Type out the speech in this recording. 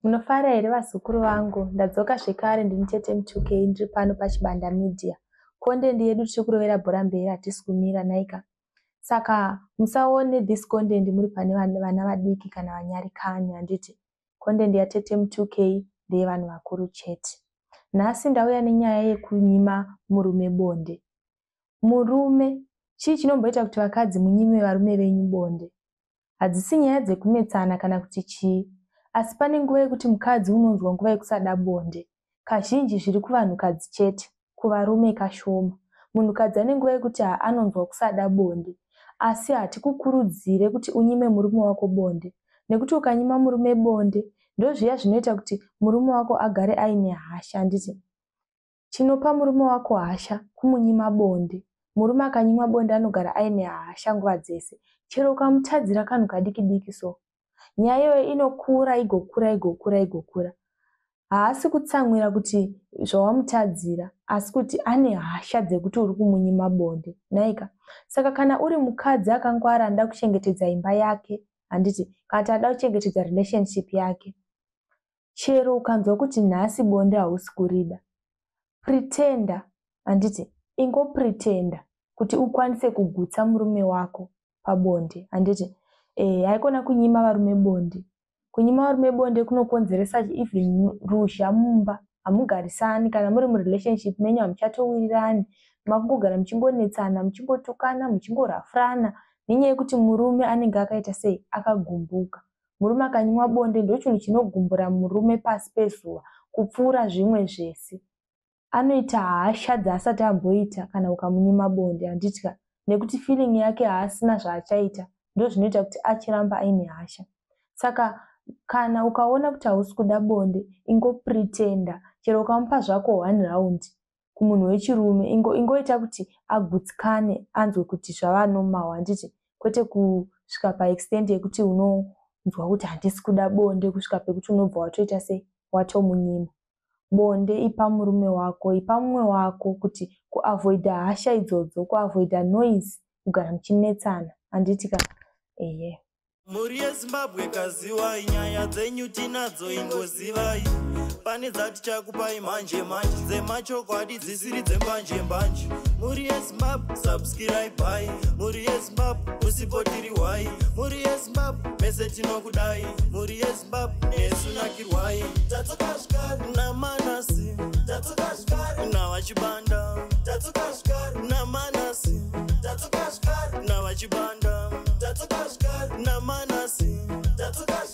Munofara here vazukuru vangu? Ndadzoka zvekare ndini Tete M2K ndiri pano paChibanda Media. Content yedu tiri kurovera bhora mberi, hatisi kumira nhaika. Saka musaone this content muri pane vana vadiki kana vanyarikani, handiti? Content yaTete M2K ndeyevanhu vakuru chete. Nhasi ndauya nenyaya yekunyima murume bonde. Murume, chii chinomboita kuti vakadzi munyime varume venyu bonde? Hadzisi nyaya dzekunetsana kana kuti chii, asi pane nguva yekuti mukadzi unonzwa nguva yekusada bonde. Kazhinji zviri kuvanhukadzi chete, kuvarume kashoma. Munhukadzi ane nguva yekuti anonzwa kusada bonde, asi hatikukurudzire kuti unyime murume wako bonde. Nekuti ukanyima murume bonde, ndozviya zvinoita kuti murume wako agare aine hasha, handiti? Chinopa murume wako hasha kumunyima bonde. Murume akanyimwa bonde anogara aine hasha nguva dzese. Chero ukamutadzira kanhu kadiki diki so. Nyaya iyoyo inokura igokura igokura igokura. Haasi kutsamwira kuti zvawamutadzira asi kuti ane hasha dzekuti uri kumunyima bonde. Nhaika? Saka kana uri mukadzi akangwara anoda kuchengetedza imba yake, handiti? Kana kuti anoda kuchengetedza relationship yake. Chero ukanzwa kuti nhasi bonde hausi kurida, pretender, handiti? Ingopretender kuti ukwanise kugutsa murume wako pabonde, handiti? Eh, haikona kunyima varume bonde. Kunyima varume bonde kunokonzeresa even ruzha mumba. Hamugarisani kana muri murelationship menyu hamuchatowirirani. Makungogara muchingonetsana, muchingotukana, muchingorafurana nenyaya yekuti murume anenge akaita sei? Akagumbuka. Murume akanyimwa bonde ndochinhu chinogumbura murume pasi pezuva kupfuura zvimwe zvese. Anoita hasha dzaasati amboita kana ukamunyima bonde, handiti ka? Nekuti feeling yake haasina zvaachaita ndozvinoita kuti achiramba aine hasha. Saka kana ukaona kuti hausi kuda bonde, ingopretender chero ukamupa zvako one round kumunhu wechirume, ingoita kuti agutsikane anzwe kuti zvava normal, handiti? Kwete kusvika paextent yekuti unonzwa kuti handisi kuda bonde kusvika pekuti unobva watoita sei? Watomunyima. Bonde ipa murume wako, ipa mumwe wako kuti kuavoida hasha idzodzo, kuavoida noise, kugara muchinetsana, handiti ka? Ehe. Mhuri yeZimbabwe kaziwai, nyaya dzenyu tinadzo ingozivai. Pane dzatichakupai manje manje dzemachokwadi dzisiri dzembanje mbanje. Mhuri yeZimbabwe subscribe, mhuri yeZimbabwe usipotiriwai, mhuri yeZimbabwe mese tinokudai, mhuri yeZimbabwe nesu nakirwai. Tadzoka zvekare naManasi, tadzoka zvekare naVaChibanda, tadzoka zvekare naManasi, tadzoka zvekare naVaChibanda, tadzoka zvekare naManasi, tadzoka.